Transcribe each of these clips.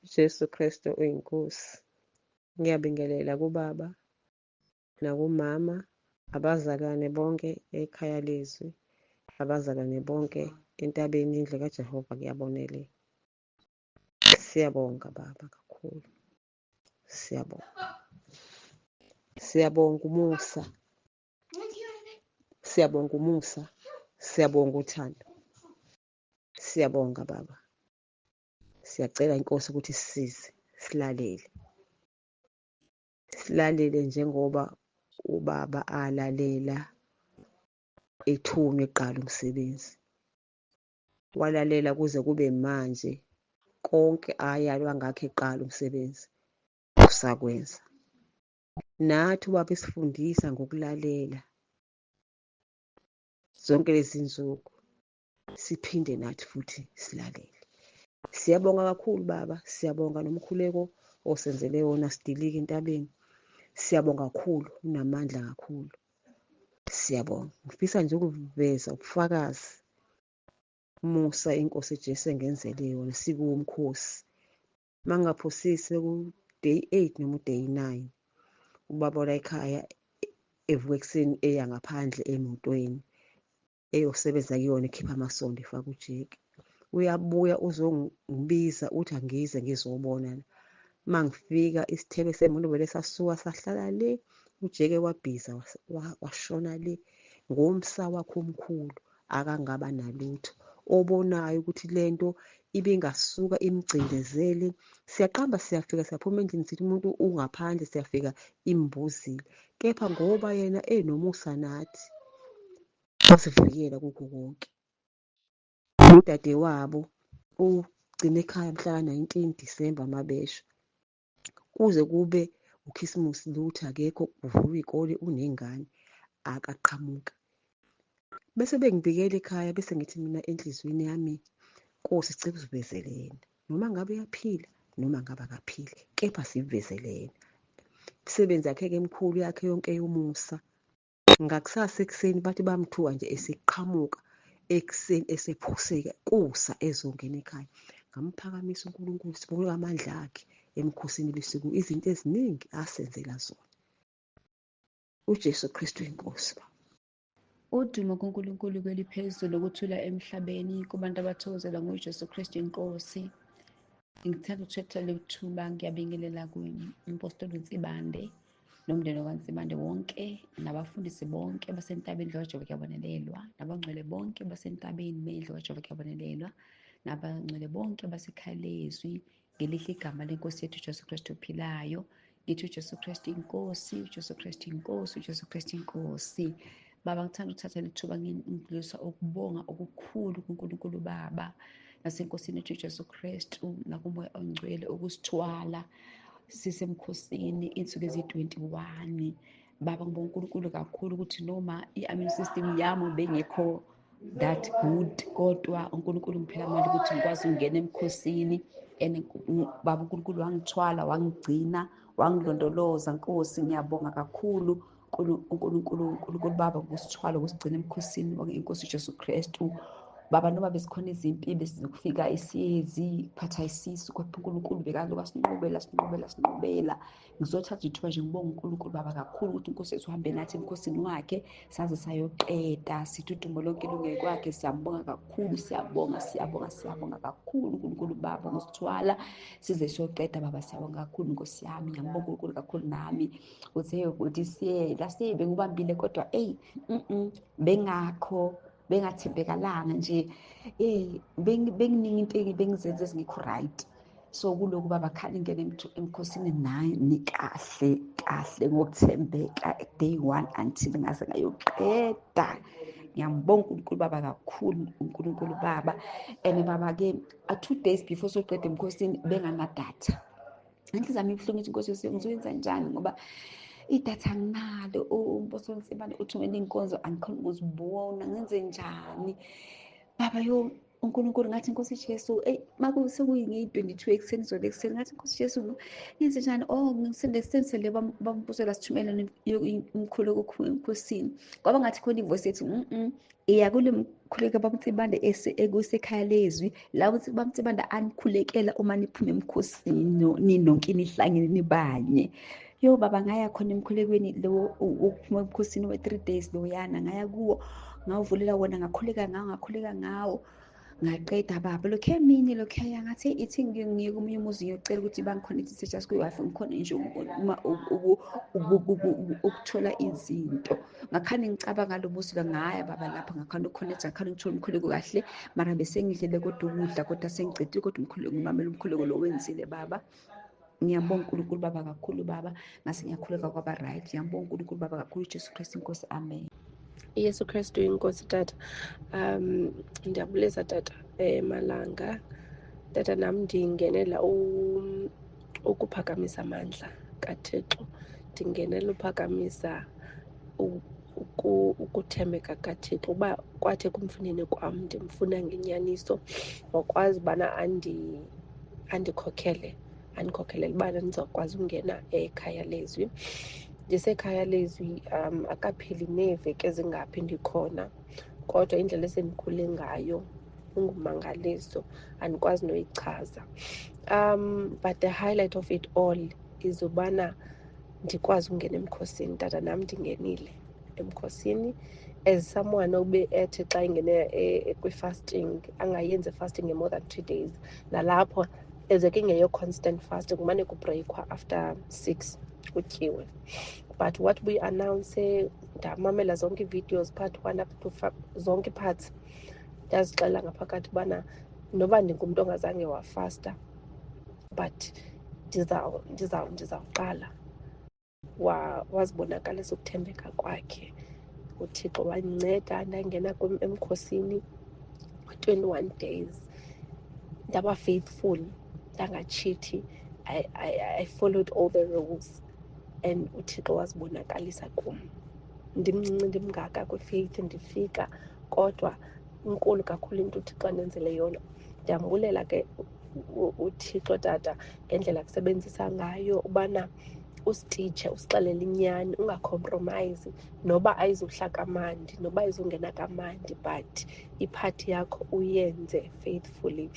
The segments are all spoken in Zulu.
Jesu Kristu uyiNkosi. Ngiyabingelela kubaba nakumama, abazalwane bonke ekhaya lezwi, abazalwane bonke entabeni indlu kaJehova kuyabonelela. Siyabonga baba kakhulu. Siyabonga. Siyabonga umusa. Siyabonga umusa. Siyabonga uthando. Siyabonga baba. Siyacela inkosi ukuthi isisize silalele. Silalele njengoba ubaba alalela ethunywa eqala umsebenzi. Walalela kuze kube manje konke ayalwa ngakho eqala umsebenzi usakwenza. Nathi ubaba esifundisa ngokulalela zonke lezi nsuku siphinde nathi futhi silalele. Siyabonga kakhulu baba, siyabonga nomkhuleko osenzele wona sidilike entabeni. Siyabonga kakhulu, unamandla kakhulu. Siyabonga. Ngifisa nje ukuveza ubufakazi umusa inkosi Jesu engenzele yona sikuwo umkhosi. Mangingaphosisi ku-day 8 noma u-day 9 ubaba la ekhaya evuka ekuseni eya ngaphandle emotweni eyosebenza kuyona ekhipha amasondo efaka ujeke. Uyabuya uzongibiza uthi angize ngizobona la. Mangifika isithebe semoto vele sasuka sahlala le, ujeke wabhiza washona le. Ngomsa wakhe omkhulu akangaba nalutho obonayo ukuthi lento ibingasuka imgcindezele. Siyaqamba siyafika siyaphuma endlini sithi umuntu ungaphandle, siyafika imbuzile, kepha ngoba yena enomusa nathi wasivikela kukho konke. Udadewabo ugcine ekhaya mhla ka-19 Disemba mabesha, kuze kube ukhisimusi lutho akekho, kuvulwa iy'kole unengane akaqhamuka. Bese bengibikela ekhaya, bese ngithi mina enhliziyweni yami, Nkosi sicela usivezele yena, noma ngabe uyaphila noma ngabe akaphili, kepha sivezele yena. Imisebenzi yakhe-ke emikhulu yakhe yonke yomusa. Ngakusasa ekuseni bathi bamthuka nje eseqhamuka ekuseni esephoseka kusa ezongena ekhaya. Ngamphakamisa uNkulunkulu, sibonge amandla akhe emkhosini besiku izinto eziningi asenzela zona. UJesu Kristu inkosi. Udumo kuNkulunkulu kweliphezulu, ukuthula emhlabeni kubantu abathokozela ngoJesu Kristu inkosi. Ngithanda ukuthatha leli thuba ngiyabingelela kumpostoli Nsibande nomndeni wakwaNsibande wonke nabafundisi bonke basentabeni indlu kaJehova kuyabonelelwa, nabangcwele bonke basentabeni bendlu kaJehova kuyabonelelwa, nabangcwele bonke basekhaya lezwi ngelihle igama lenkosi yethu uJesu Kristu ophilayo. Ngithi uJesu Kristu inkosi, uJesu Kristu inkosi, uJesu Kristu inkosi. Baba, ngithanda ukuthatha lithuba ngidlulisa ukubonga okukhulu kuNkulunkulu Baba nasenkosini yethu uJesu Kristu nakuMoya oNgcwele ukusithwala sisemkhosini insuku ezi-21. Baba, ngibonga uNkulunkulu kakhulu ukuthi noma i-immune system yami bengekho that good, kodwa uNkulunkulu ngiphela amandla ukuthi ngikwazi ukungena emkhosini. And baba uNkulunkulu wangithwala, wangigcina, wangilondoloza. Nkosi, ngiyabonga kakhulu uNkulunkulu, uNkulunkulu Baba ukusithwala, ukusigcina emkhosini inkosi uJesu Kristu. Baba, noma besikhona izimpi, besizokufika isiyezi kuphatha isisu, kodwa uNkulunkulu bekaloku asinqobela, sinqobela, sinqobela. Ngizothatha ithuba nje ngibonga uNkulunkulu Baba kakhulu ukuthi inkosi yethu uhambe nathi emkhosini wakhe saze sayoqeda. Sithi udumo lonke lungekwakhe. Siyambonga kakhulu, siyabonga, siyabonga, siyabonga kakhulu uNkulunkulu Baba ngosithwala size siyoqeda. Baba, siyabonga kakhulu Nkosi yami. Ngiyambonga uNkulunkulu kakhulu nami uthe ukuthi siye last year bengubambile, kodwa eyi bengakho bengathembekalanga nje, benginingi into bengizenze ezingekho right. So kuloku baba khani ngene emkhosini nani kahle kahle ngokuthembeka day 1 until ngaze ngayoqeda. Ngiyambonga uNkulunkulu Baba kakhulu, uNkulunkulu Baba. And baba ke 2 days before soqeda emkhosini benganadatha. Inhliziyo yami ibuhlungu, ithi Nkosi Jesu ngizoyenza njani ngoba idatha anginalo. Umbuso Nsibande uthumele inkonzo angikhoni ukuzibona, ngenze njani baba? Yo, uNkulunkulu. Ngathi, Nkosi Jesu, eyi, sekuyi-22 ekuseni, izolo ekuseni, ngathi, Nkosi Jesu, ngenze njani? Oh, ngisendesensele bambuzola sithumele umkhuleko eNkosini. Kwaba ngathi khona ivoice ethi iya kule mkhuleko bamtsibande ekusekhaya lezwi la, uthi bamtsibanda anikhulekela uma niphume emkhosini ninonke nihlangene nibanye. Yo baba, ngaya khona emkhulekweni lo ukuphuma emkhosini we-3 days loyana, ngaya kuwo, ngawuvulela wona, ngakhuleka ngawo, ngakhuleka ngawo, ngaqeda baba. Lokhu emini lokhuya ngathi ithi ngiye komunye umuzi ngiyocela ukuthi bangiconnectise just kwi-Wi-Fi, ngikhona nje uma ukuthola izinto. Ngakhane ngicabanga lo muzi lo, ngaya baba lapho, ngakhona ukuconnecta, ngakhona ukuthola umkhuleko kahle, mara bese ngidlele kodwa ukudla, kodwa sengicedile, kodwa umkhuleko ngimamela umkhuleko lo wenzile baba. Ngiyambonga uNkulunkulu baba kakhulu baba, ngase ngiyakhuleka kwaba right. Ngiyambonga uNkulunkulu baba kakhulu, Jesu Kristu inkosi, amen. Yesu Kristu inkosi tata. Ndiyabulisa tata Malanga. Tata, nam ndingenela ukuphakamisa amandla kaThixo. Ndingenela uphakamisa ukuthembeka kaThixo, uba kwathi ekumfuneni kwam ndimfuna ngenyaniso, wakwazi ubana andikhokhele, andikhokhelele ubana ndizawukwazi ukungena ekhaya lezwi. Ndisekhaya lezwi akapheli neeveki ezingaphi ndikhona, kodwa indlela esendikhule ngayo ingumangaliso, andikwazi noyichaza. But the highlight of it all is ubana ndikwazi ukungena emkhosini tata. Nam ndingenile emkhosini as someone obe ethi xa ingene kwi-fasting angayenzi i-fasting nge-more than 2 days, nalapho eze ke ingeyo constant fasting, kumane kubreakwa after 6 kutyiwe. But what we announce, ndamamela zonke ii-videos, part 1 up to zonke ii-parts, ndazixelela ngaphakathi ubana noba ndingumntu ongazange wafasta, but ndizawuqala. Wazibonakalisa ukuthembeka kwakhe uThixo, wandinceda ndangena emkhosini 21 days, ndaba faithful, ndangatshithi. I followed all the rules and uThixo wazibonakalisa kum. Ndimncinci ndimngaka kwifaith ndifika, kodwa inkulu kakhulu into uThixo andenzele yona. Ndiyambulela ke uThixo tata ngendlela akusebenzisa ngayo ubana usititshe, usixelele inyani, ungacompromise, noba ayizuhla kamandi, noba ayizungena kamandi, but iphathi yakho uyenze faithfully.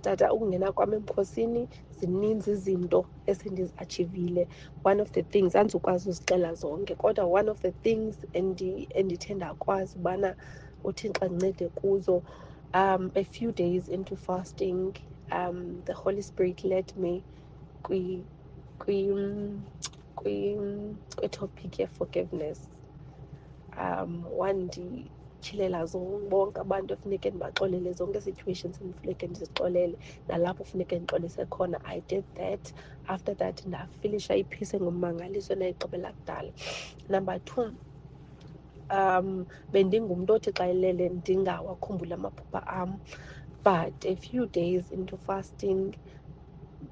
Tata, ukungena kwam emkhosini zininzi izinto esendiziachivile. One of the things, andizukwazi uzixela zonke, kodwa one of the things endithe ndakwazi ubana uThixo andincede kuzo, a few days into fasting, the Holy Spirit led me kwitopic ye-forgiveness. Wandityhilela bonke abantu efuneke ndibaxolele, zonke situations endifuneke ndizixolele, nalapho funeke ndixolise khona. I did that. After that ndafilisha ipeace engummangaliso endayigqibela kudala. Number 2, bendingumntu othi xa elele ndingawakhumbuli amaphupha am, but a few days into fasting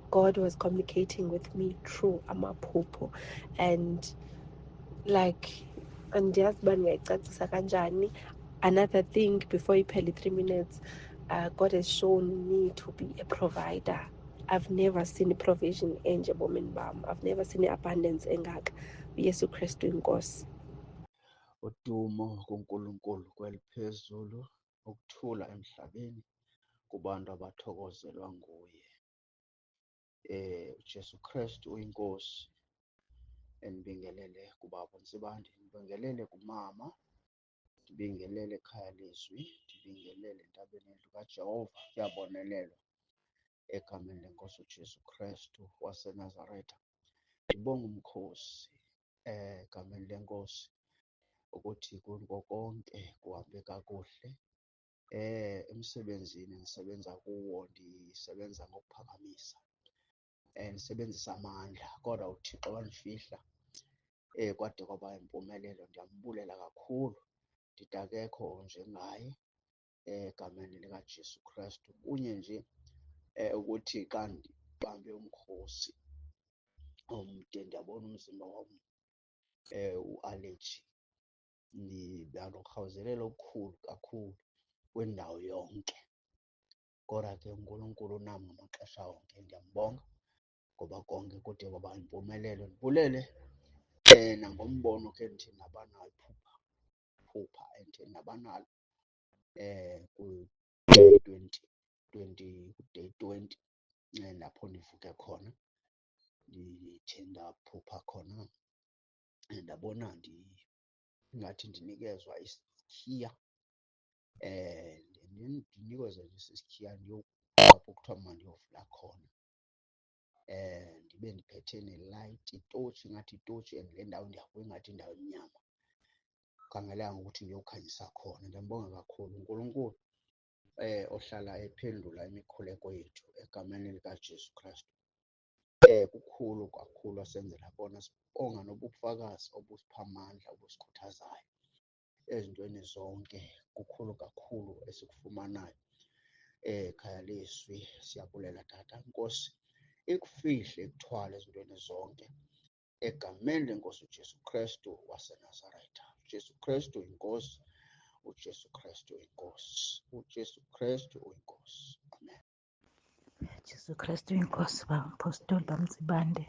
God was communicating with me through amaphupho, and like andiyazi uba ndingayicacisa kanjani. Another thing before iphele 3 minutes, God has shown me to be a provider. I've never seen provision enje ebomini bam. I've never seen abundance engaka. uYesu Kristu inkosi. Udumo kuNkulunkulu kweliphezulu, ukuthula emhlabeni kubantu abathokozelwa nguye. uJesu Kristu uyinkosi. Endibingelele kubaba Ntsibande, ndibingelele kumama, ndibingelele ekhaya lezwi, ndibingelele entabeni yendlu kaJehova. Kuyabonelelwa egameni lenkosi uJesu Kristu waseNazaretha. Ndibonga umkhosi egameni lenkosi ukuthi kuko konke kuhambe kakuhle. Emsebenzini endisebenza kuwo ndisebenza ngokuphakamisa, ndisebenzisa amandla, kodwa uThixo wandifihla kwade kwaba yimpumelelo. Ndiyambulela kakhulu, ndithi akekho njengaye egameni likaJesu Kristu. Kunye nje ukuthi xa ndibambe umkhosi omde ndiyabona umzimba wam uallergy, ndiba norhawuzelelo olukhulu kakhulu. kwindawo yonke. Kodwa ke uNkulunkulu unam ngamaxesha onke, ndiyambonga ngoba konke kude kwaba yimpumelelo. Ndibulele nangombono ke endithe ndaba nawo, iphupha phupha endithe ndaba nalo ku-day 20 20 ku-day 20 lapho ndivuke khona, ndithe ndaphupha khona ndabona ingathi ndinikezwa isikhiya, ndinikezwe nje isikhiya apho kuthiwa mandiyovula khona. Ndibe ndiphethe nelayiti, itotshi, ingathi yitotshi and le ndawo ndiya kuyo ingathi yindawo emnyama. Khangeleka ngokuthi ndiyokhanyisa khona. Ndiyambonga kakhulu uNkulunkulu ohlala ephendula imikhuleko yethu egameni likaJesu Krestu. Kukhulu kakhulu asenzela kona, sibonga nobufakazi obusipha amandla, obusikhuthazayo ezintweni zonke. Kukhulu kakhulu esikufumanayo ekhaya lezwi. Siyabulela tata. Inkosi ikufihle, ikuthwale ezintweni zonke egameni lenkosi uJesu Krestu waseNazaretha. uJesu Krestu inkosi, uJesu Krestu inkosi, uJesu Krestu uyinkosi. Amen. Jesu Kristu inkosi, baba mpostoli bamtsibande.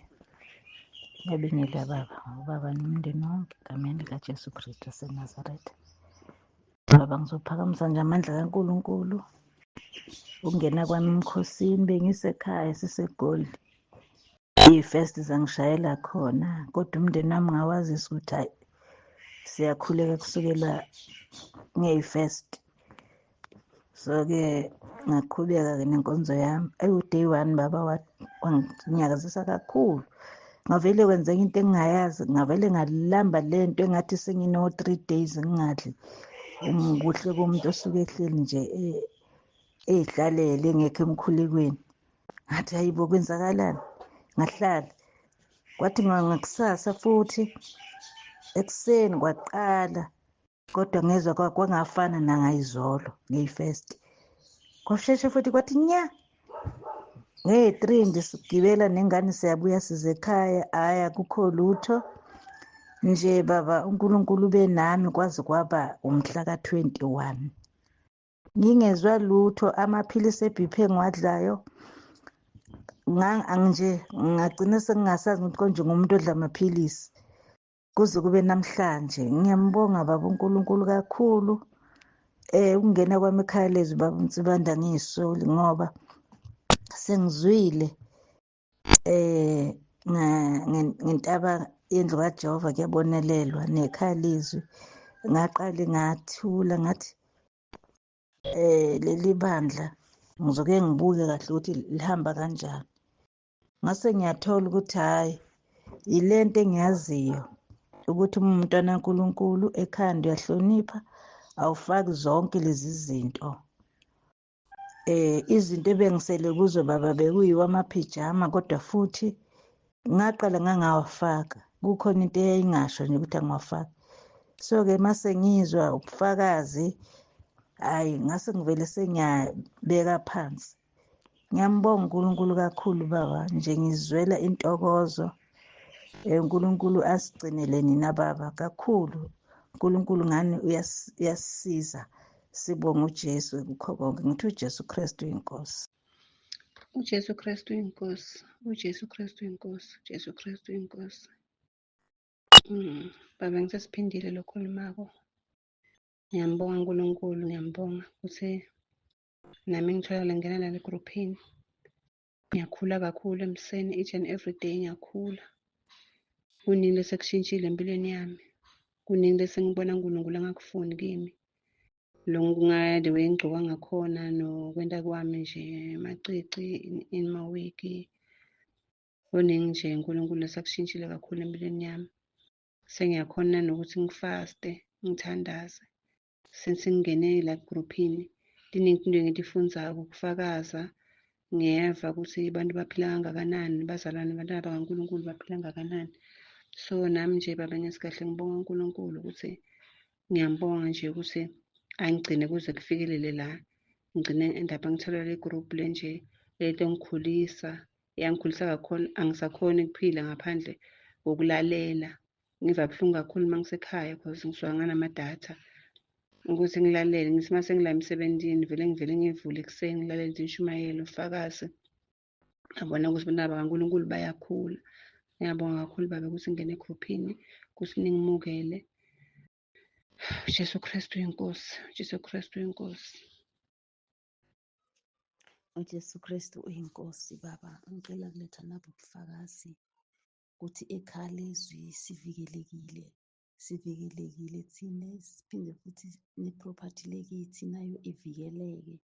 Ngiyabingelela baba, ubaba nomndeni wonke egameni likaJesu Kristu waseNazaretha. Baba, ngizophakamisa nje amandla kaNkulunkulu. Ukungena kwami emkhosini bengisekhaya siseGoli. Iy'festi zangishayela khona kodwa umndeni wami ngawazisa ukuthi hhayi siyakhuleka kusukela ngeyi-first. So-ke ngaqhubeka-ke nenkonzo yami. Eyi, u-day one baba wanginyakazisa kakhulu. Ngavele kwenzeka into engingayazi, ngavele ngalamba le nto engathi sengino-3 days ngingadli. Kuhle komuntu osuke ehleli nje ey'hlalele engekho emkhulekweni. Ngathi hayibo, kwenzakalani? Ngahlala. Kwathi ngakusasa futhi ekuseni kwaqala, kodwa ngezwa kwangafana nangayizolo ngeyi-first. Kwasheshe futhi kwathi nya. Ngeyi-3 ndisigibela nengane siyabuya size ekhaya, hhayi akukho lutho. Nje baba uNkulunkulu ube nami kwaze kwaba umhla ka-21. Ngingezwa lutho, amaphilisi e-BP engiwadlayo nje ngagcina sengingasazi ukuthi konje ngumuntu odla amaphilisi kuze kube namhlanje. Ngiyambonga baba uNkulunkulu kakhulu. Ukungena kwami ekhaya lezwi baba uNtsibande angiyisoli ngoba sengizwile ngentaba yendlu kaJehova kuyabonelelwa nekhaya lezwi. Ngaqale ngathula ngathi leli bandla ngizoke ngibuke kahle ukuthi lihamba kanjani. Ngase ngiyathola ukuthi hhayi yilento engiyaziyo ukuthi uma umntwana kaNkulunkulu ekhanda uyahlonipha, awufaki zonke lezi zinto. Izinto ebengisele kuzo baba bekuyiwa amaphijama, kodwa futhi ngaqala ngangawafaka. Kukhona into eyayingasho nje ukuthi angiwafaki. So-ke mase ngizwa ubufakazi, hhayi ngase ngivele sengiyabeka phansi. Ngiyambonga uNkulunkulu kakhulu baba, nje ngizwela intokozo. uNkulunkulu asigcinele nina baba kakhulu. uNkulunkulu ngani uyasisiza. Sibonga uJesu kukho konke. Ngithi uJesu Kristu inkosi. uJesu Kristu inkosi. uJesu Kristu inkosi. uJesu Kristu inkosi. Baba ngisesiphindile lokhulumako. Ngiyambonga uNkulunkulu, ngiyambonga ukuthi nami ngithola ngena nale groupini. Ngiyakhula kakhulu emseni, each and every day ngiyakhula. Kuningi lesekushintshile empilweni yami. Kuningi lesengibona uNkulunkulu angakufuni kimi. The way engigcoka ngakhona nokwenta kwami nje amacici in mawigi. Kuningi nje uNkulunkulu esekushintshile kakhulu empilweni yami. Sengiyakhona nokuthi ngifaste, ngithandaze. Since ngingene la groupini, tiningi into engitifundzako, ukufakaza. Ngiyeva ukuthi abantu baphila kangakanani, bazalwane abantwana bakaNkulunkulu baphila kangakanani. So nami nje baba ngesikahle ngibonga uNkulunkulu ukuthi ngiyambonga nje ukuthi angigcine kuze kufikelele la. Ngigcine endapha ngithola le group le nje lento ngikhulisa, iyangikhulisa kakhulu. Angisakhoni ukuphila ngaphandle kokulalela. Ngiva buhlungu kakhulu uma ngisekhaya because ngisuka nganamadatha. Ukuthi ngilalele, ngithi uma sengila emsebenzini vele ngivele ngivule ekuseni ngilalele inshumayelo ufakazi. Ngabona ukuthi bona bakaNkulunkulu bayakhula. Ngiyabonga kakhulu baba ukuthi ngingene egruphini, ukuthi ningimukele. Jesu Kristu inkosi, Jesu Kristu inkosi. UJesu Kristu uyinkosi baba. Ngicela kuletha nabo ubufakazi ukuthi ekhaya lezwi sivikelekile, sivikelekile thina siphinde futhi ne-property lekithi nayo ivikeleke.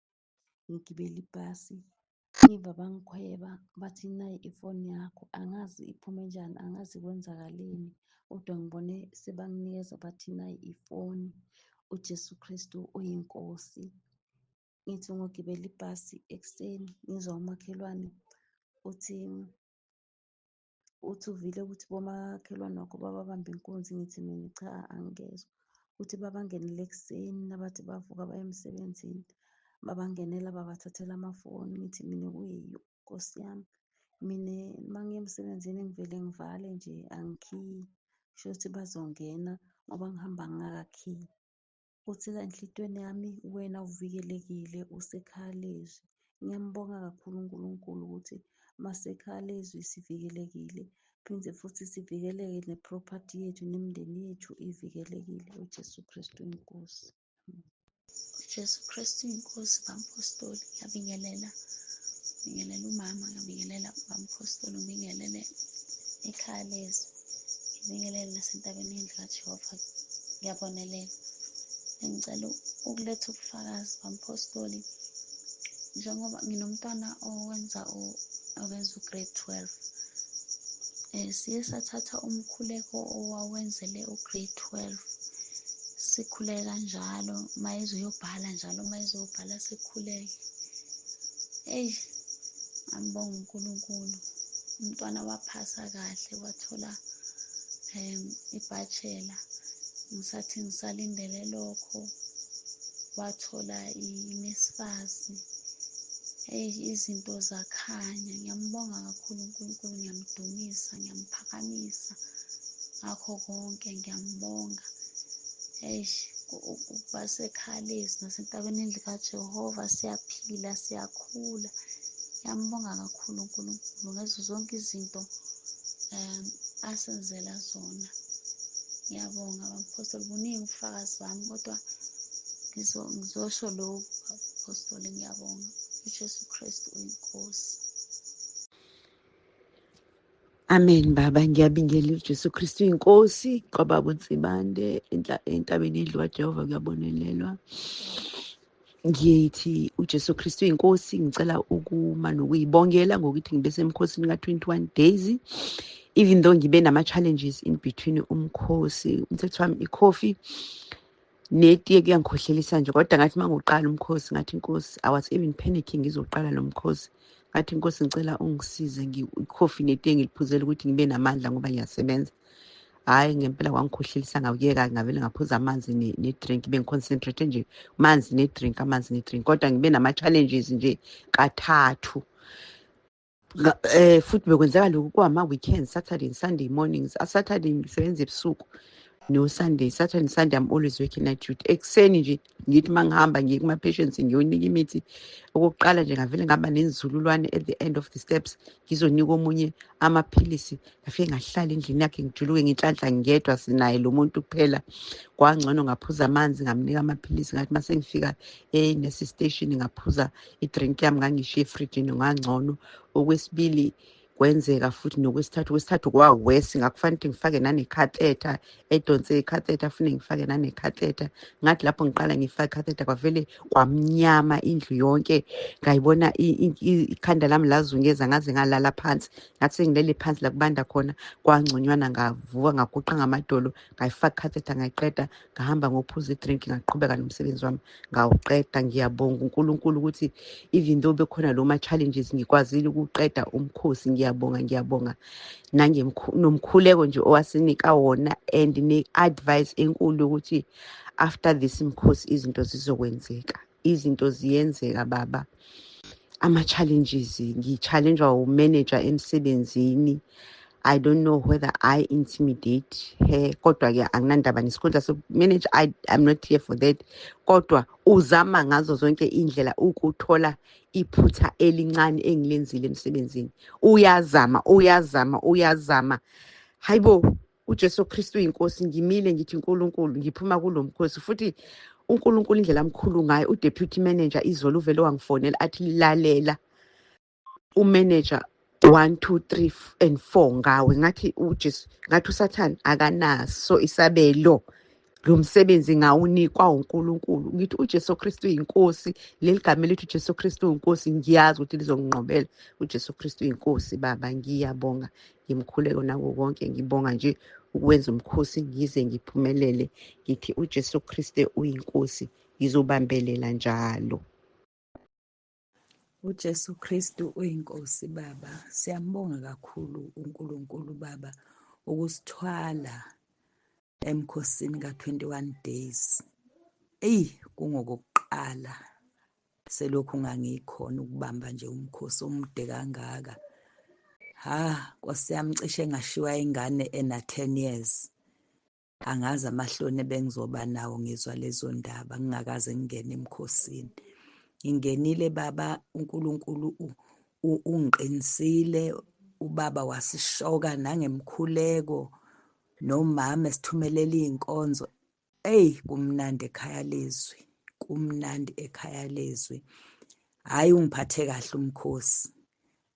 Ngigibele ibhasi ngiva bangikhweba bathi nayi ifoni yakho, angazi iphume njani, angazi kwenzakaleni, kodwa ngibone sebanginikeza bathi nayi ifoni. UJesu Kristu uyinkosi. Ngithi ngogibela ibhasi ekuseni ngizwa umakhelwane uthi uthi uvile ukuthi bomakhelwane wakho bababamba inkunzi. Ngithi mina cha, angikezwa. Uthi babangenele ekuseni nabathi bavuka baye emsebenzini, babangenela babathathela amafoni. Ngithi mina kuyiyo Nkosi yami, mina uma ngiya emsebenzini ngivele ngivale nje angikhiyi, kusho ukuthi bazongena ngoba ngihamba ngingakakhiyi. Uthi la enhlitiyweni yami wena uvikelekile usekhaya lezwi. Ngiyambonga kakhulu uNkulunkulu ukuthi masekhaya lezwi sivikelekile, phinde futhi sivikeleke ne-property yethu nemindeni yethu ivikelekile. UJesu Kristu inkosi. UJesu Kristu inkosi bampostoli, ngiyabingelela, ngibingelela umama, ngiyabingelela bampostoli, ngibingelele ekhaya lezwi, ngibingelele nasentabeni yendlu kaJehova, ngiyabonelela. Ngicela ukuletha ubufakazi bampostoli, njengoba nginomntwana owenza ugrade 12. Siye sathatha umkhuleko owawenzele ugrade 12, sikhuleke kanjalo, mayezuyobhala njalo, mayezuyobhala sikhuleke. Eyi, ngambonga uNkulunkulu, umntwana waphasa kahle, wathola ibachelor. Ngisathi ngisalindele lokho, wathola i-NSFAS. Eyi, izinto zakhanya. Ngiyambonga kakhulu uNkulunkulu, ngiyamdumisa, ngiyamphakamisa ngakho konke, ngiyambonga. Eish, ukuba sekhaya lezwi nasentabeni endlu kaJehova, siyaphila, siyakhula. Ngiyambonga kakhulu uNkulunkulu ngazo zonke izinto asenzela zona. Ngiyabonga bampostoli, buningi ubufakazi bami, kodwa ngizosho lokhu bampostoli. Ngiyabonga. uJesu Kristu uyinkosi. Amen baba, ngiyabingelela uJesu Kristu inkosi kwababa uNsibande entabeni yendlu kaJehova kuyabonelelwa. Ngithi uJesu Kristu inkosi, ngicela ukuma nokuyibongela ngokuthi ngibe semkhosini ka-21 days, even though ngibe nama-challenges in between umkhosi. Umthetho wami ikhofi netiye kuyangikhohlelisa nje, kodwa ngathi uma ngiwuqala umkhosi ngathi inkosi, I was even panicking ngizoqala lo mkhosi, ngathi inkosi ngicela ungisize, ikhofi netiye ngiliphuzele ukuthi ngibe namandla ngoba ngiyasebenza. Hhayi ngempela kwangikhohlelisa, ngakuyeka, ngavele ngaphuza amanzi ne-drink, bengiconcentrate nje amanzi ne-drink, amanzi ne-drink, kodwa ngibe nama-challenges nje kathathu. Futhi bekwenzeka lokhu kwama-weekends, Saturday and Sunday mornings. Saturday ngisebenza ebusuku, no Sunday, Saturday and Sunday I'm always working night duty. Ekuseni nje ngithi uma ngihamba ngiye kuma-patients ngiyonika imithi, okokuqala nje ngavele ngaba nenzululwane at the end of the steps, ngizonika omunye amaphilisi, ngafike ngahlala endlini yakhe ngijuluke ngenhlanhla ngedwa, sinaye lo muntu kuphela. Kwangcono ngaphuza amanzi, ngamnika amaphilisi, ngathi uma sengifika e-nurse station ngaphuza i-drink yami, ngangishiye efrijini, ngangcono. Okwesibili kwenzeka futhi, nokwesithathu, kwesithathu kwawesi, ngakufanele ukuthi ngifake nane-catheter, edonse i-catheter, fune ngifake nane-catheter. Ngathi lapho ngiqala ngifake i-catheter kwavele kwamnyama indlu yonke, ngayibona ikhanda lami lazungeza, ngaze ngalala phansi. Ngathi sengilele phansi la kubanda khona, kwangconywana, ngavuka ngaguqa ngamadolo, ngayifaka i-catheter ngayiqeda, ngahamba ngophuza i-drink, ngaqhubeka nomsebenzi wami ngawuqeda. Ngiyabonga uNkulunkulu ukuthi even though bekhona lo ma-challenges ngikwazile ukuqeda umkhosi. Ngiyabonga, ngiyabonga nomkhuleko nje owasinika wona, and ne-advice enkulu ukuthi after this mkhosi izinto zizokwenzeka, izinto ziyenzeka baba. Ama-challenges, ngi-challenge-wa umanager emsebenzini, I don't know whether I intimidate her, kodwa-ke anginandaba nesikhundla so-manager. I'm not here for that, kodwa uzama ngazo zonke indlela ukuthola iphutha elincane engilenzile emsebenzini. Uyazama, uyazama, uyazama. Hayibo, uJesu Kristu uyinkosi. Ngimile ngithi uNkulunkulu, ngiphuma kulo mkhosi futhi uNkulunkulu indlela amkhulu ngayo. U-deputy manager izolo uvele wangifonela athi, lalela, umanager 1 2 3 and 4 ngawe. Ngathi uJesu, ngathi uSathane akanaso isabelo. Lo msebenzi ngawunikwa uNkulunkulu. Ngithi uJesu Kristu uyinkosi. Leli gama elithi uJesu Kristu uyinkosi, ngiyazi ukuthi lizonginqobela. UJesu Kristu uyinkosi. Baba, ngiyabonga ngimkhuleko nako konke. Ngibonga nje ukwenza umkhosi ngize ngiphumelele. Ngithi uJesu Kristu uyinkosi, ngizobambelela njalo. UJesu Kristu uyinkosi baba. Siyambonga kakhulu uNkulunkulu baba ukusithwala emkhosini ka-21 days. Eyi, kungokokuqala selokhu ngangikhona ukubamba nje umkhosi omude kangaka. Ha, Nkosi yami, cishe ngashiwa ingane ena 10 years. Angazi amahloni ebengizoba nawo ngizwa lezo ndaba ngingakaze ngingene emkhosini. Ngingenile baba, uNkulunkulu ungiqinisile. Ubaba wasishoka nangemkhuleko, nomama esithumelela iy'nkonzo. Eyi, kumnandi ekhaya lezwi, kumnandi ekhaya lezwi. Hhayi, ungiphathe kahle umkhosi.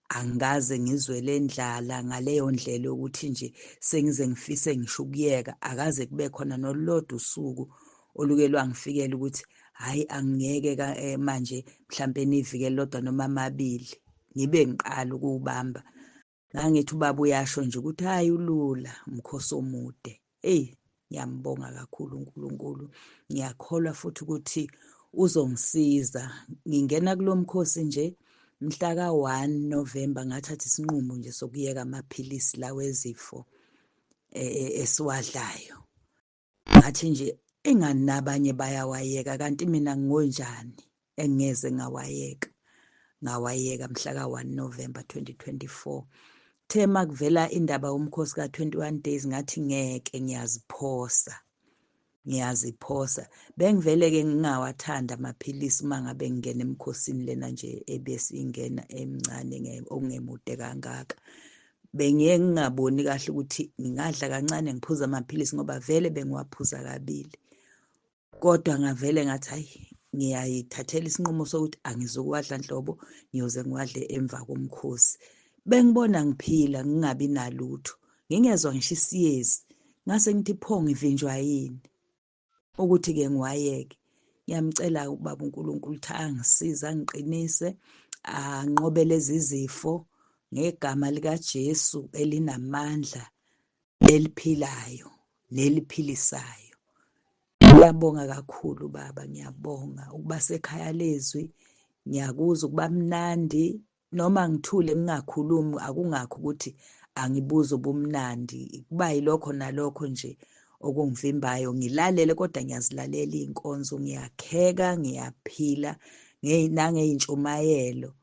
Angikaze ngizwe le ndlala ngaleyo ndlela yokuthi nje sengize ngifise ngisho ukuyeka. Akaze kube khona nolulodwa usuku oluke lwangifikela ukuthi hhayi, angiyeke manje, mhlampe niviki elilodwa noma amabili ngibe ngiqala ukuwubamba. Ngangithi ubaba uyasho nje ukuthi hhayi, ulula umkhosi omude. Eyi, ngiyambonga kakhulu uNkulunkulu. Ngiyakholwa futhi ukuthi uzongisiza. Ngingena kulo mkhosi nje mhla ka-1 November, ngathatha isinqumo nje sokuyeka amaphilisi lawa ezifo esiwadlayo. Ngathi nje engani nabanye bayawayeka, kanti mina ngingonjani engeze ngawayeka. Ngawayeka mhla ka-1 November 2024. Kuthe makuvela indaba yomkhosi ka-21 days, ngathi ngeke, ngiyaziphosa, ngiyaziphosa. Bengivele-ke ngingawathanda amaphilisi uma ngabe ngingena emkhosini lena nje ebesingena emncane okungemude kangaka. Bengiye ngingaboni kahle ukuthi ngingadla kancane ngiphuze amaphilisi, ngoba vele bengiwaphuza kabili. Kodwa ngavele ngathi hayi, ngiyayithathela isinqumo sokuthi angizukuwadla nhlobo, ngiyoze ngiwadle emva komkhosi. Bengibona ngiphila ngingabi nalutho, ngingezwa ngisho isiyezi. Ngase ngithi pho ngivinjwa yini ukuthi-ke ngiwayeke. Ngiyamcela ubaba uNkulunkulu ukuthi angisize, angiqinise, anqobe lezi zifo ngegama likaJesu elinamandla, eliphilayo neliphilisayo. Ngiyabonga kakhulu baba, ngiyabonga ukuba sekhaya lezwi. Ngiyakuzwa ukuba mnandi noma ngithule ngingakhulumi, akungakho ukuthi angibuze ubumnandi, kuba yilokho nalokho nje okungivimbayo. Ngilalele kodwa ngiyazilalela iy'nkonzo, ngiyakheka, ngiyaphila nangey'ntshumayelo.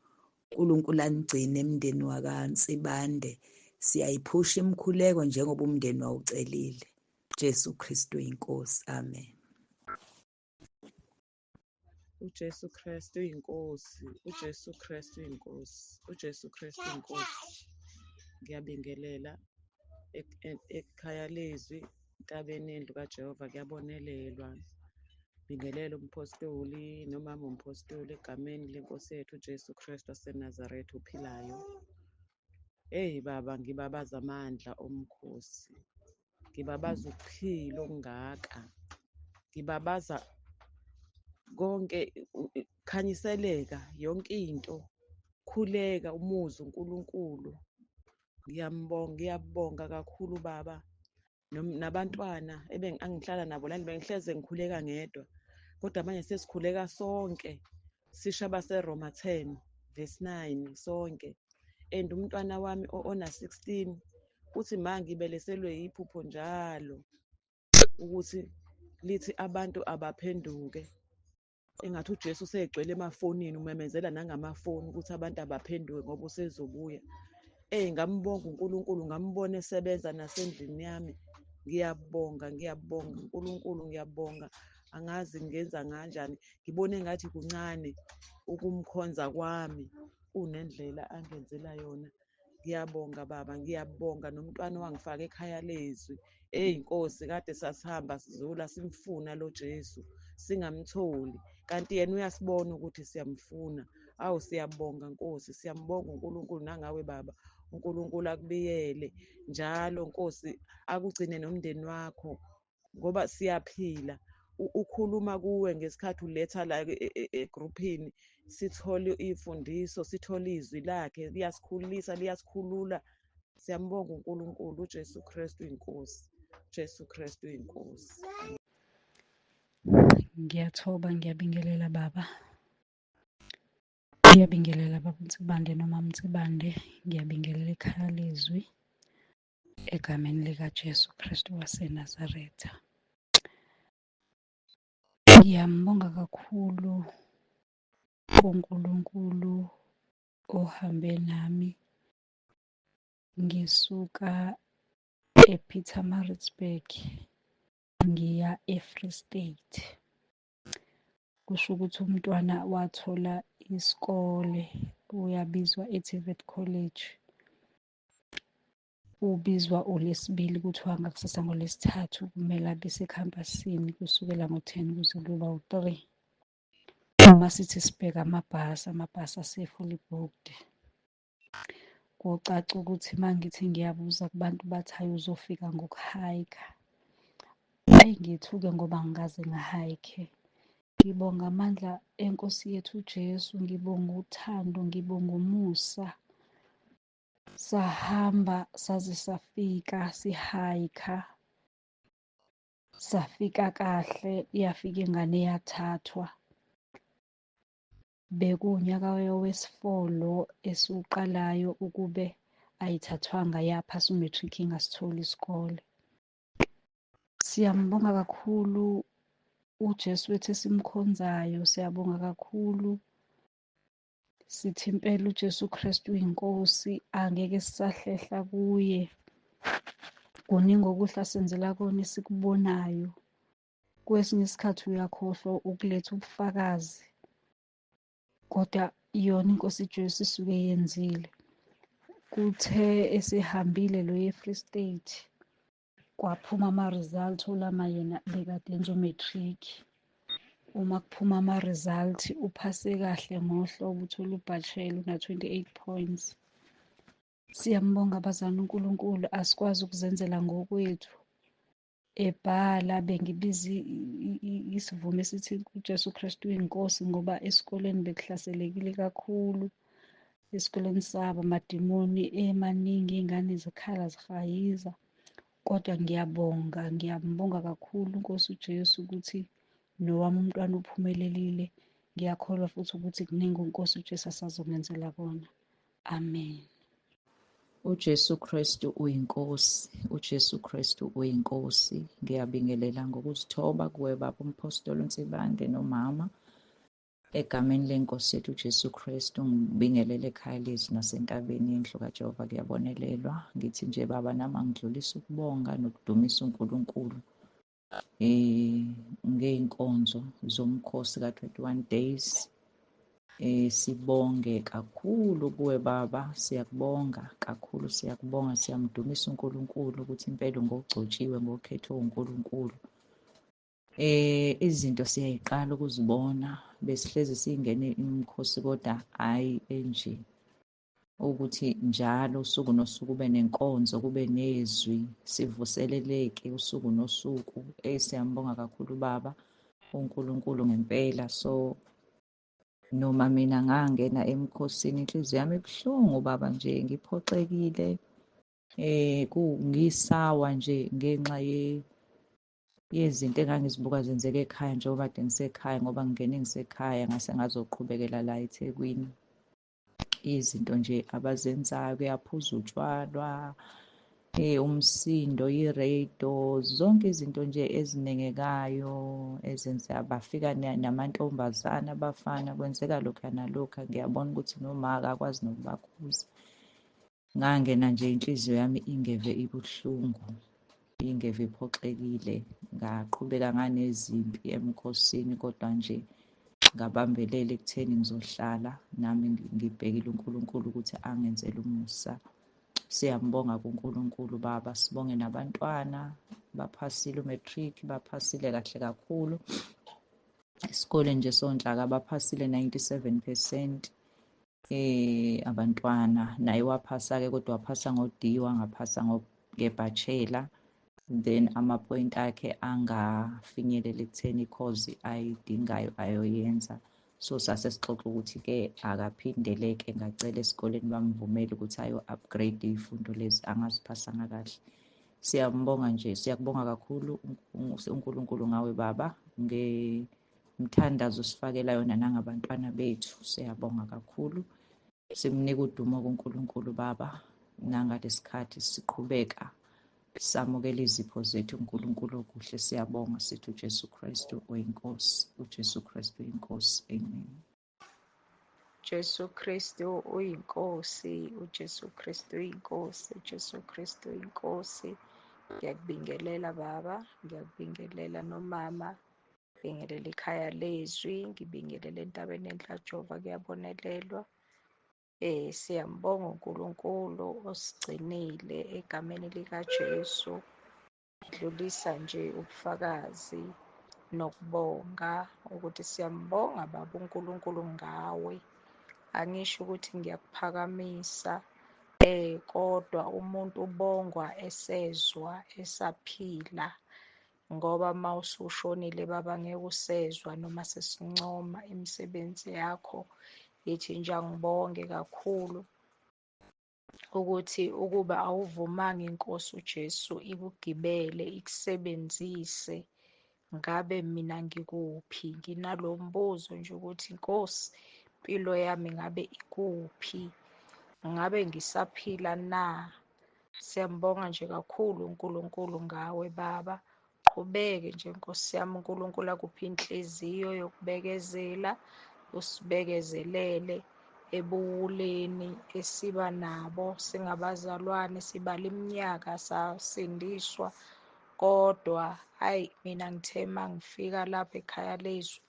uNkulunkulu anigcine emndeni wakaNsibande. Siyayiphusha imikhuleko njengoba umndeni wawucelile. Jesu Kristu inkosi, amen. UJesu Kristu uyinkosi, uJesu Kristu uyinkosi, uJesu Kristu uyinkosi. Ngiyabingelela ekhaya lezwi, entabeni yendlu kaJehova kuyabonelelwa. Bingelela umpostoli nomama umpostoli egameni lenkosi yethu uJesu Kristu waseNazaretha ophilayo. Hey baba, ngibabaza amandla omkhosi, ngibabaza ukuphila okungaka, ngibabaza konke, khanyiseleka yonke into, khuleka umuzwe uNkulunkulu. Ngiyambonga, ngiyabonga kakhulu baba. Nabantwana angihlala nabo la, bengihleze ngikhuleka ngedwa, kodwa manje sesikhuleka sonke, sisho abaseRoma 10 verse 9 sonke. And umntwana wami ona 16 uthi ma ngibeleselwe iphupho njalo ukuthi lithi abantu abaphenduke. Engathi uJesu usegcwele emafonini, umemezela nangamafoni ukuthi abantu abaphenduke ngoba usezobuya. Eyi, ngambonga uNkulunkulu, ngambona esebenza nasendlini yami. Ngiyabonga, ngiyabonga uNkulunkulu, ngiyabonga. Angazi ngenza kanjani, ngibone engathi kuncane ukumkhonza kwami kunendlela angenzela yona. Ngiyabonga baba, ngiyabonga nomntwana owangifaka ekhaya lezwi. Eyi Nkosi, kade sasihamba sizula simfuna lo Jesu singamtholi, kanti yena uyasibona ukuthi siyamfuna. Awu, siyabonga Nkosi, siyambonga uNkulunkulu nangawe baba. uNkulunkulu akubiyele njalo Nkosi, akugcine nomndeni wakho ngoba siyaphila. Ukhuluma kuwe ngesikhathi uletha la egruphini, sithole iy'mfundiso, sithole izwi lakhe, liyasikhulisa, liyasikhulula. Siyambonga uNkulunkulu, uJesu Kristu inkosi, Jesu Kristu inkosi. Ngiyathoba, ngiyabingelela baba. Ngiyabingelela baba Nsibande noma Mnsibande, ngiyabingelela ekhaya lezwi egameni likaJesu Kristu waseNazaretha. Ngiyambonga kakhulu uNkulunkulu ohambe nami ngisuka ePietermaritzburg ngiya eFree State. Kusho ukuthi umntwana wathola isikole, uyabizwa e-TVET College. Ubizwa uLwesibili, kuthiwa ngakusasa ngoLwesithathu kumele abe sekhampasini kusukela ngo-10 kuze kuyoba u-3. Uma sithi sibheka amabhasi, amabhasi ase-fully booked. Kucaca ukuthi uma ngithi ngiyabuza kubantu bathi hhayi uzofika ngokuhayikha. Hhayi ngithuke ngoba angikaze ngihayikhe. Ngibonga amandla enkosi yethu uJesu, ngibonga uthando, ngibonga umusa. Sahamba saze safika sihayikha, safika kahle, yafika ingane yathathwa. Bekuwunyaka wesi-4 lo esiwuqalayo ukube ayithathwanga yaphasa u-matric ingasitholi isikole. Siyambonga kakhulu uJesu wethu esimkhonzayo, siyabonga kakhulu. Sithi impela uJesu Kristu uyinkosi, angeke sisahlehla kuye. Kuningi okuhle asenzela kona esikubonayo. Kwesinye isikhathi uyakhohlwa ukuletha ubufakazi, kodwa yona inkosi Jesu isuke yenzile. Kuthe esehambile lo ye-Free State kwaphuma ama-result, olama yena bekade enza u-matric. Uma kuphuma ama-result uphase kahle ngohlobo, uthole ubachelor una-28 points. Siyambonga abazali uNkulunkulu, asikwazi ukuzenzela ngokwethu. Ebhala bengibiza isivumo esithi uJesu Kristu uyinkosi, ngoba esikoleni bekuhlaselekile kakhulu. Esikoleni sabo amadimoni emaningi, iy'ngane zikhala zihayiza. Kodwa ngiyabonga, ngiyambonga kakhulu inkosi uJesu ukuthi nowami umntwana uphumelelile. Ngiyakholwa futhi ukuthi kuningi inkosi uJesu asazongenzela kona. Amen. UJesu Kristu uyinkosi, uJesu Kristu uyinkosi. Ngiyabingelela ngokuzithoba kuwe baba uMphostoli uNsibande nomama. Egameni lenkosi yethu uJesu Kristu ngibingelele ekhaya lethu nasentabeni yendlu kaJehova kuyabonelelwa. Ngithi nje baba nami angidlulise ukubonga nokudumisa uNkulunkulu ngey'nkonzo zomkhosi ka-21 days. Sibonge kakhulu kuwe baba, siyakubonga kakhulu, siyakubonga, siyamdumisa uNkulunkulu ukuthi impela ngogcotshiwe, ngokhethwe uNkulunkulu. Izinto siyayiqala ukuzibona, besihlezi siyingene imikhosi kodwa hhayi enje ukuthi njalo usuku nosuku kube nenkonzo, kube nezwi, sivuseleleke usuku nosuku. Siyambonga kakhulu baba uNkulunkulu ngempela. So noma mina ngangena emkhosini inhliziyo yami ibuhlungu baba nje, ngiphoxekile, ngisawa nje ngenxa yezinto engangizibuka zenzeka ekhaya njengoba kade ngisekhaya, ngoba ngingene ngisekhaya ngase ngazoqhubekela la eThekwini. Izinto nje abazenzayo, kuyaphuza utshwalwa, umsindo, i-radio, zonke izinto nje ezinengekayo ezenza bafika namantombazane, abafana, kwenzeka lokhuya nalokhuya. Ngiyabona ukuthi noma akakwazi nokubakhuza. Ngangena nje inhliziyo yami ingeve ibuhlungu, ingeve iphoxekile. Ngaqhubeka nganezimpi emkhosini, kodwa nje ngabambelela ekutheni ngizohlala nami ngibhekile uNkulunkulu ukuthi angenzele umusa. Siyambonga kuNkulunkulu Baba, sibonge nabantwana baphasile u-matric, baphasile kahle kakhulu. Isikole nje sonhlaka baphasile 97% abantwana. Naye waphasa-ke, kodwa waphasa ngo-D, wangaphasa nge-bachelor. Then ama-point akhe angafinyelela ekutheni i-course ayidingayo ayoyenza. So sase sixoxa ukuthi-ke akaphindeleke, ngacela esikoleni bamvumele ukuthi ayo-upgrade iy'fundo lezi angaziphasanga kahle. Siyambonga nje, siyakubonga kakhulu uNkulunkulu ngawe Baba, ngemthandazo sifakela yona nangabantwana bethu. Siyabonga kakhulu, simnika udumo kuNkulunkulu Baba nangalesikhathi siqhubeka samukela izipho zethu uNkulunkulu okuhle. Siyabonga, sithi uJesu Kristu uyiNkosi, uJesu Kristu uyiNkosi. Amen. Jesu Kristu uyiNkosi, uJesu Kristu uyiNkosi, uJesu Kristu uyiNkosi. Ngiyakubingelela Baba, ngiyakubingelela nomama, ngibingelela ikhaya lezwi, ngibingelela entabeni enhla Jehova, kuyabonelelwa. Siyambonga uNkulunkulu osigcinile egameni likaJesu. Dlulisa nje ubufakazi nokubonga ukuthi siyambonga Baba uNkulunkulu ngawe. Angisho ukuthi ngiyakuphakamisa, kodwa umuntu ubongwa esezwa esaphila, ngoba uma usushonile Baba ngeke usezwa noma sesincoma imisebenzi yakho. Ngithi nje angibonge kakhulu ukuthi ukuba awuvumanga inkosi uJesu ikugibele ikusebenzise, ngabe mina ngikuphi? Nginalo mbuzo nje ukuthi Nkosi, impilo yami ngabe ikuphi? Ngabe ngisaphila na? Siyambonga nje kakhulu uNkulunkulu ngawe Baba. Qhubeke nje Nkosi yami, uNkulunkulu akuphe inhliziyo yokubekezela, usibekezelele ebuwuleni esiba nabo singabazalwane, sibala iminyaka sasindiswa, kodwa hayi mina ngithe mangifika lapha ekhaya lezwi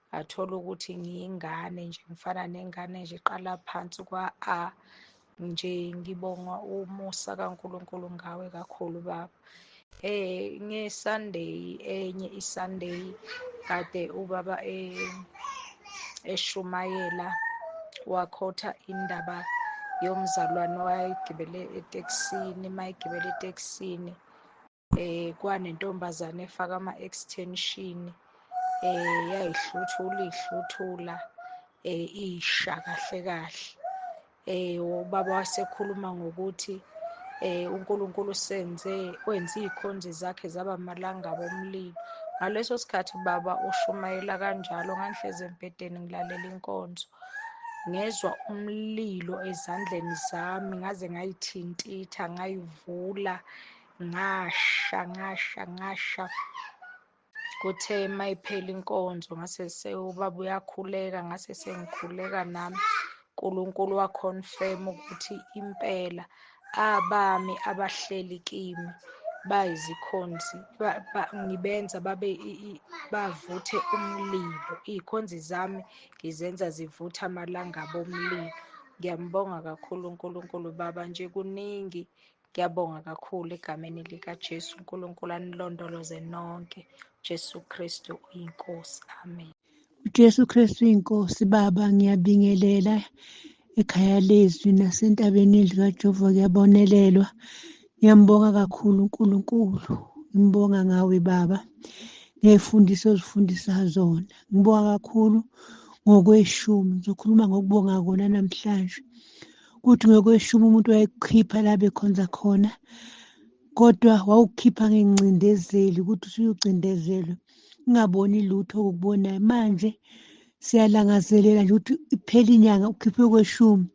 ngathola ukuthi ngiyingane nje, ngifana nengane nje iqala phansi kwa-A nje. Ngibonga umusa kaNkulunkulu ngawe kakhulu Baba. Nge-Sunday, enye i-Sunday kade ubaba eshumayela, wakhotha indaba yomzalwane owayegibele etekisini. Mayegibele etekisini kwanentombazane efaka ama-extension, yayihluthula ihluthula isha kahle kahle. Ubaba wasekhuluma ngokuthi uNkulunkulu senze wenza iy'khonzi zakhe zaba amalangabi omlilo. Ngaleso sikhathi baba ushumayela kanjalo, ngangihlezi embhedeni ngilalela inkonzo, ngezwa umlilo ezandleni zami, ngaze ngayithintitha, ngayivula, ngasha ngasha ngasha. Kuthe mayiphela inkonzo ngase ubaba uyakhuleka, ngase sengikhuleka nami. uNkulunkulu waconfirm ukuthi impela abami abahleli kimi bayizikhonzi, ngibenza babe bavuthe umlilo. Iy'khonzi zami ngizenza zivuthe amalangabi omlilo. Ngiyambonga kakhulu uNkulunkulu Baba, nje kuningi. Ngiyabonga kakhulu egameni likaJesu. uNkulunkulu anilondoloze nonke. Jesu Kristu uyiNkosi. Amen. uJesu Kristu uyiNkosi. Baba, ngiyabingelela ekhaya lezwi nasentabeni likaJehova, kuyabonelelwa. Ngiyambonga kakhulu uNkulunkulu, ngibonga ngawe Baba ngey'fundiso ozifundisa zona. Ngibonga kakhulu ngokweshumi, ngizokhuluma ngokubonga kona namhlanje. Kuthi ngokweshumi umuntu wayekukhipha la bekhonza khona, kodwa wawukhipha ngengcindezeli ukuthi usuyucindezelwe, ungaboni lutho okukubonayo. Manje siyalangazelela nje ukuthi iphele inyanga ukhiphe kweshumi,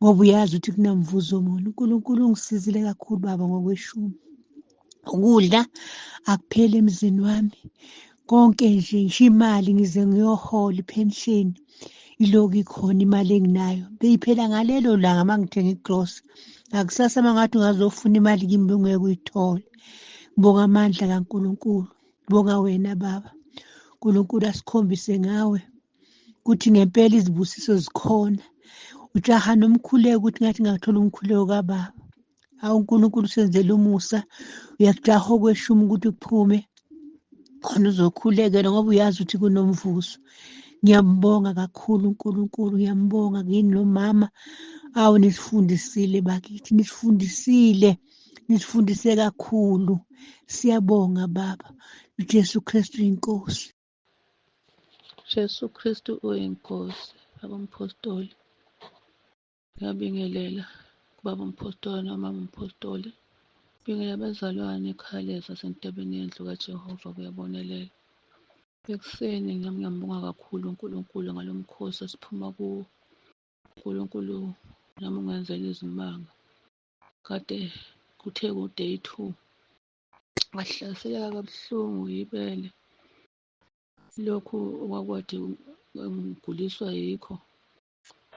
ngoba uyazi ukuthi kunamvuzo muni. uNkulunkulu ungisizile kakhulu Baba ngokweshumi. Ukudla akupheli emzini wami, konke nje, ngisho imali ngize ngiyohola ipensheni ilokhu ikhona imali enginayo, beyiphela ngalelo langa uma ngithenga igrosa. Ngakusasa uma ngathi ungazofuna imali kimi bengeke uyithole. Ngibonga amandla kaNkulunkulu. Ngibonga wena baba. uNkulunkulu asikhombise ngawe ukuthi ngempela izibusiso zikhona. Ujaha nomkhuleko ukuthi ngathi ngathola umkhuleko kababa. Awu uNkulunkulu usenzele umusa, uyakujaha okweshumi ukuthi kuphume khona uzokhulekela ngoba uyazi ukuthi kunomvuzo. Ngiyambonga kakhulu uNkulunkulu, ngiyambonga kini nomama. Awu nisifundisile bakithi, nisifundisile, nisifundise kakhulu. Siyabonga baba. uJesu Kristu inkosi. Jesu Kristu uyinkosi, baba umpostoli. Ngiyabingelela kubaba umpostoli nomama umpostoli. Bingelela abazalwane ekhaya leza sentabeni yendlu kaJehova kuyabonelela. Ekuseni nami ngiyambonga kakhulu uNkulunkulu ngalo mkhosi esiphuma kuwo. uNkulunkulu nami ungenzela izimanga. Kade kuthe ku-day 2 ngahlaseleka kabuhlungu yibele. Lokhu okwakade ngiguliswa yikho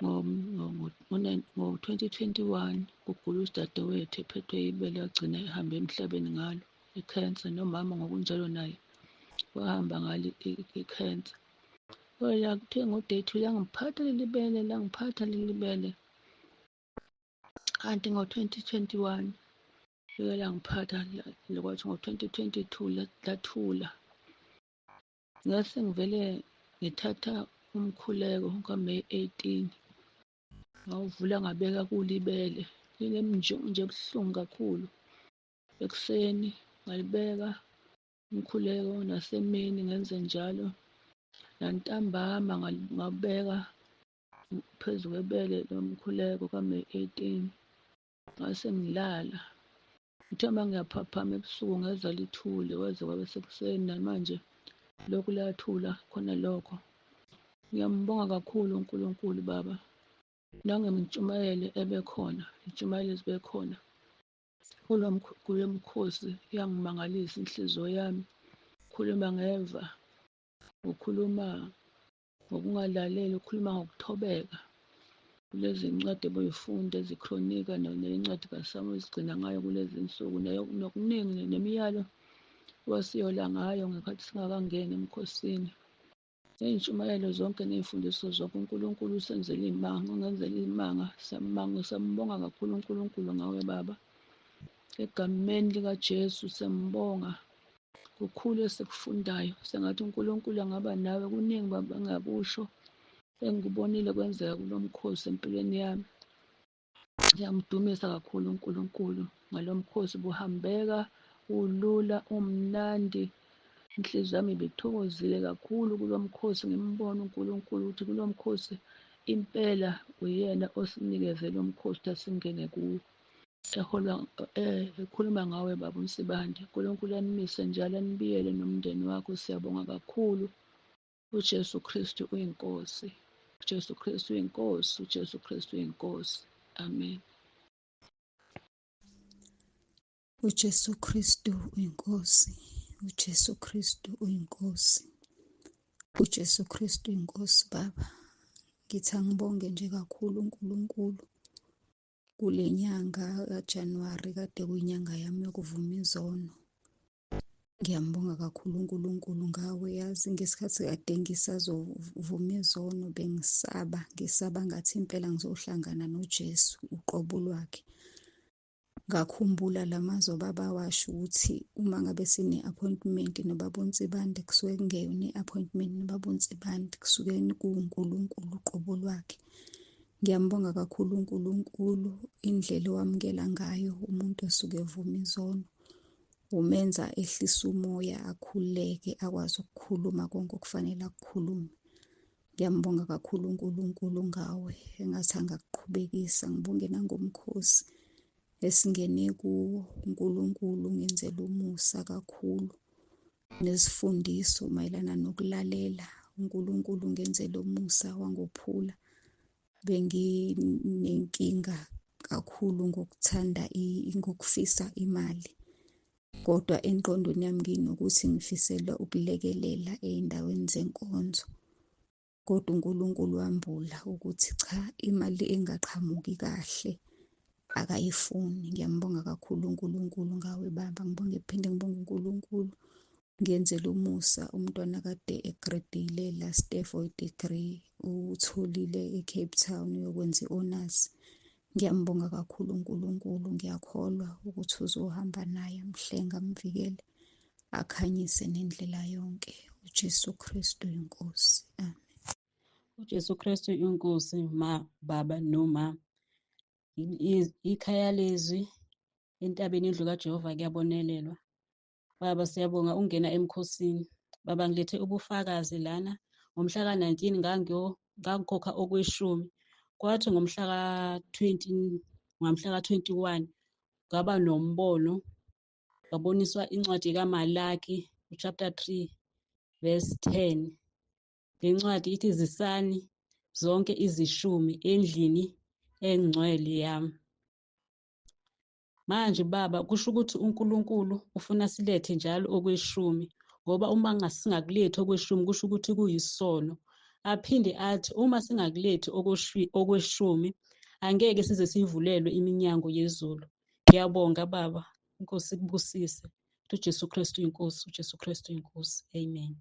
ngo-2021 kugula udadewethu ephethwe yibele wagcina ehambe emhlabeni ngalo i-cancer, nomama ngokunjalo naye wahamba ngalo i-cancer. Kodwa kuthe ngo-day 2 langiphatha leli bele, langiphatha leli bele. Kanti ngo-2021 like langiphatha, kwathi ngo-2022 lathula. Ngase ngivele ngithatha umkhuleko kaMeyi 18 ngawuvula ngabeka kulibele linemnjunju ebuhlungu kakhulu. Ekuseni ngalibeka umkhuleko, nasemini ngenze njalo, nantambama ngabeka phezu kwebele lomkhuleko kaMeyi 18 ngase ngilala. Ngithe uma ngiyaphaphama ebusuku ngezwa lithule kwaze kwabe sekuseni, namanje lokhu liyathula khona lokho. Ngiyambonga kakhulu uNkulunkulu baba nangemitshumayelo ebekhona, intshumayelo ezibekhona kulo mkhosi iyangimangalisa inhliziyo yami. Ukhuluma ngeva, ukhuluma ngokungalaleli, ukhuluma ngokuthobeka. Kulezi ncwadi ebuyifunda ezikhronika nencwadi kaSamuel sigcina ngayo kulezi nsuku nokuningi nemiyalo wasiyola ngayo ngekhathi singakangeni emkhosini. Ney'ntshumayelo zonke ney'mfundiso zonke uNkulunkulu usenzele iy'manga, ungenzela iy'manga. Siyambonga kakhulu uNkulunkulu ngawe baba. Egameni likaJesu siyambonga. Kukhulu esikufundayo, sengathi uNkulunkulu angaba nawe. Kuningi baba engakusho engikubonile kwenzeka kulo mkhosi empilweni yami. Ngiyamdumisa kakhulu uNkulunkulu ngalo mkhosi, buhambeka ulula umnandi. Inhliziyo yami ibithokozile kakhulu kulo mkhosi, ngimbona uNkulunkulu ukuthi kulo mkhosi impela uyena osinikeze lo mkhosi ukuthi asingene kuwo. Eholwa ekhuluma ngawe baba uNsibande. uNkulunkulu animise njalo, anibiyele nomndeni wakho. Siyabonga kakhulu. uJesu Kristu uyinkosi. uJesu Kristu uyinkosi. uJesu Kristu uyinkosi. Amen. uJesu Kristu uyinkosi. uJesu Kristu uyinkosi. uJesu Kristu uyinkosi baba. Ngithi angibonge nje kakhulu uNkulunkulu kule nyanga kaJanuwari, kade kuyinyanga yami yokuvuma izono. Ngiyambonga kakhulu uNkulunkulu ngawe, yazi ngesikhathi kade ngisazovuma izono bengisaba, ngisaba ngathi impela ngizohlangana noJesu uqobo lwakhe. Ngakhumbula la mazwi obaba awasho ukuthi uma ngabe sine-appointment nobaba uNsibande kusuke kungeyona i-appointment nobaba uNsibande, kusuke kuwuNkulunkulu uqobo lwakhe. Ngiyambonga kakhulu uNkulunkulu indlela owamukela ngayo umuntu osuke evuma izono. Umenza ehlise umoya, akhululeke, akwazi ukukhuluma konke okufanele akukhulume. Ngiyambonga kakhulu uNkulunkulu ngawe, engathi angakuqhubekisa. Ngibonge nangomkhosi esingene kuwo. uNkulunkulu ungenzele umusa kakhulu nezifundiso mayelana nokulalela. uNkulunkulu ungenzele umusa wangophula. Benginenkinga kakhulu ngokuthanda ngokufisa imali, kodwa engqondweni yami nginokuthi ngifisela ukulekelela ey'ndaweni zenkonzo. Kodwa uNkulunkulu wambula ukuthi cha, imali engaqhamuki kahle akayifuni. Ngiyambonga kakhulu uNkulunkulu ngawe baba, ngibonge phinde ngibonge uNkulunkulu ngenzela umusa umntwana kade egredile last year for i-degree utholile e-Cape Town uyokwenza i-honours. Ngiyambonga kakhulu uNkulunkulu, ngiyakholwa ukuthi uzohamba naye amhlenga amvikele akhanyise nendlela yonke. uJesu Kristu inkosi. Amen. UJesu Kristu inkosi ma baba noma ikhaya lezwi entabeni indlu kaJehova kuyabonelelwa. Baba siyabonga ungena emkhosini. Baba ngilethe ubufakazi lana ngomhla ka-19 ngangikhokha okweshumi. Kwathi ngomhla ka-20 ngomhla ka-21 ngaba nombono ngaboniswa incwadi kaMalaki chapter 3 verse 10. Le ncwadi ithi zisani zonke izishumi endlini engcwele yami. Manje baba kusho ukuthi uNkulunkulu ufuna silethe njalo okweshumi ngoba uma singakulethi okweshumi kusho ukuthi kuyisono. Aphinde athi uma singakulethi okweshumi angeke size sivulelwe iminyango yezulu. Ngiyabonga baba, inkosi ikubusise. UJesu Kristu inkosi, uJesu Kristu inkosi. Amen.